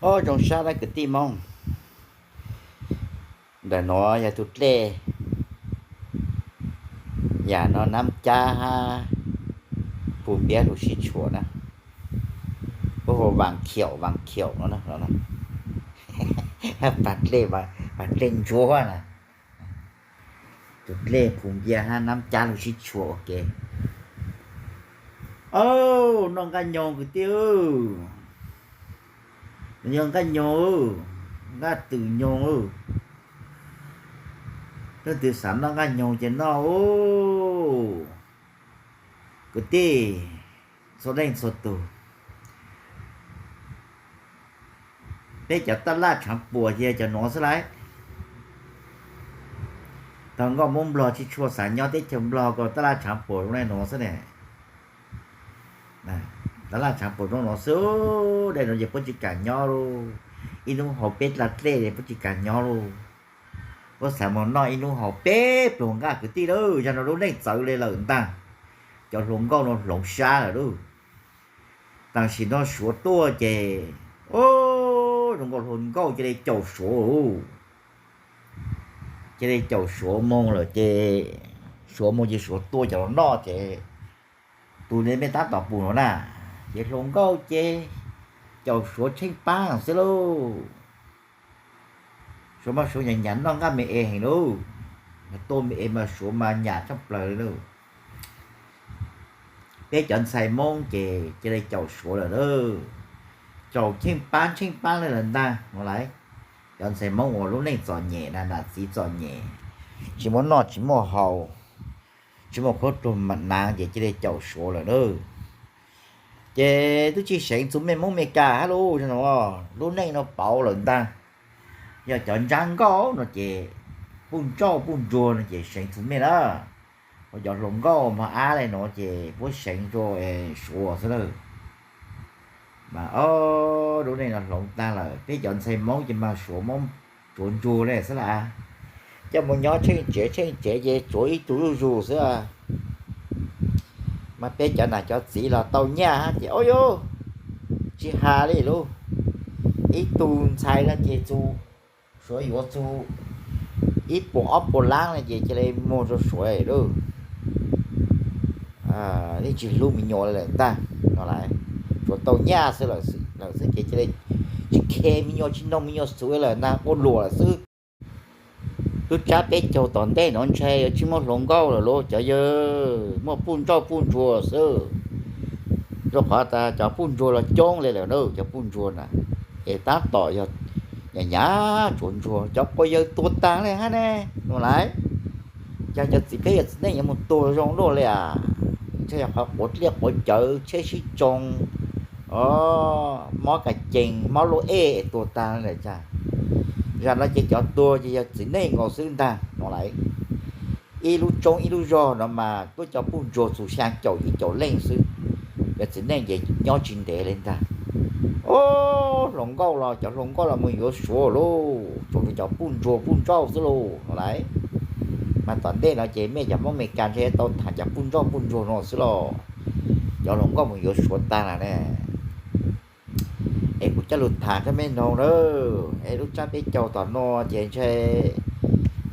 Ob, zoo sab na kwv tij Hmoob. Ntawm no yog tus dlej, yam no Nab Cab hab Phu Npiab lug sib tshuam na. Puab hu Vaas Khiaum, Vaas Khiaum no, pas dlej, pas dlej ntsuab na. Tus dlej Phu Npiab hab Nab Cab lug sib tshuam ua ke. Au, noj nqaj nyoog kwv tij, noj nqaj nyoog, nqaj twm nyoog. Leej twg xav noj nqaj nyoog ces noj. Kwv tij txhua leej txhua tug, peb cov taj laj tshaav puam ces cov nuav xwb lauj. Tau nkauj Moob Nplog tsis tshua xav nyob teb chaws Nplog ko, taj laj tshaav puam zoo le nuav xwb ne. Taj laj tshaav puam zoo nuav xwb, dai nuav ces puab tsis kaam nyob lauj. Ib hnub haus peb lab dlej puab tsis kaam nyob lauj. Puab xav moog noj ib hnub haus peb pluag nqaj kwv tij lauj. Yog no lub neej txawv le lawm ntag. Cov hluas nkauj no hloov sab lawm lauj. Tam sim no Suav tuaj ces, o, zoo nkaus hluas nkauj cia li caum Suav lauj. Cia li caum Suav moog lawm ces, Suav moog ces Suav tua cov los noj ces, tus le mej tab tom pum nuav na, ces hluas nkauj ces caum Suav tsheej paab xwb lauj. Suav mas Suav nyam nyam noj nqaj me es heev lauj. Tua me es mas Suav mas nyam tshaj plaws li lauj. Peb cov ntxhais Moob ces cia li caum Suav lawm lauj. Caum tsheej paab tsheej paab le lawm ntag no lauj. Cov ntxhais Moob uas lub neej txom nyem na, nam txiv txom nyem, tsis muaj noj tsis muaj haus, tsis muaj khaub dluag naav ces cia li caum Suav lawm lauj. Ces tub tsis seev txug mej Moob Mes Kas hab lauj, lub neej no pauv lawm ntag. Yog cov ntsab nkauj no ces, puj ntsauj puj ntsuag no ces seev txug mej na. Ua cov hluas nkauj mog ab le nuav ces puab seev rua Suav xwb lawm. Mas o, lub neej no hloov taag lawm, peb cov ntxhais Moob ces mas Suav, Suav ntsuag le xwb lawm. Coj mus nyob tsheej tsev tsheej tsev ces tsuav ib tug zuj zus xwb. Mas peb cov nam cov txiv los tau nyaj hab ces, o yuj, tsis has li lauj. Ib tug ntxhais no ces txug, Suav yuav txug ib puas ob puas lab no ces cia li muag rua Suav lauj. Yeej tsis hlub me nyuam li lawm ntag no lauj. Tsuav tau nyaj xwb lawm xwb ces cia li tsis khes me nyuam, tsis noog me nyuam xuv lawm ntag, ua luam lawm xwb. Lub tsab peb caug tom ntej nuav ntshe yuav tsis muaj hluas nkauj lawm lauj cov yawg, muaj puj ntsauj puj ntsuag xwb. Rua qhov tas cov puj ntsuag los coob le lawm na, cov puj ntsuag na, es tab tom yog nyam nyam tsuav ntsuag, cov quas yawg tuag taag le hab ne no lauj. Cas cov txiv peb yog txiv neej yuav mus tuag zoo luaj li as? Ntshe yog qhov quav dlej quav cawv, tsheb sib tsoo, mob kas cees, mob lub ej es tuag taag li lawm cas? Zam no ces cov tuag ces yog txiv neej nkaus xwb ntag no lauj. Ib lub tsoob ib lub zog no mas tuab cov puj ntsuag txug xyaa caum yim caum leej xwb, cov txiv neej ces nyob tsis ntev li ntag. O, hluas nkauj los, cov hluas nkauj los mus yuav Suav lauj, tsuas cov puj ntsuag puj ntsauj xwb lauj no lauj. Mas tom ntej no ces mej cov Hmoob Mes Kas ntshe tau thaam cov puj ntsauj puj ntsuag no xwb lauj. Cov hluas nkauj mus yuav Suav taag lawm ne. Es kuv coj lug thaam rua mej noog na, es lub tsab peb caug tom no ces ntshe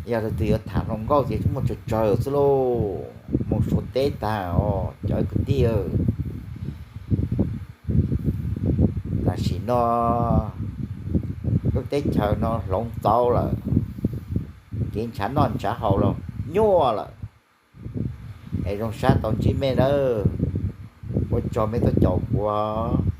yog leej twg yuav thaam hluas nkauj ces muaj tsawg tsawg xwb lauj, mus Suav teb taag os cov kwv tij. Tam sim no lub teb chaws no hloov txauv lawm, kev nrhav noj nrhav haus los nyuaj lawm. Es zoo sab tau ntsib mej nawb, ua tsaug mej tuaj caum kuv.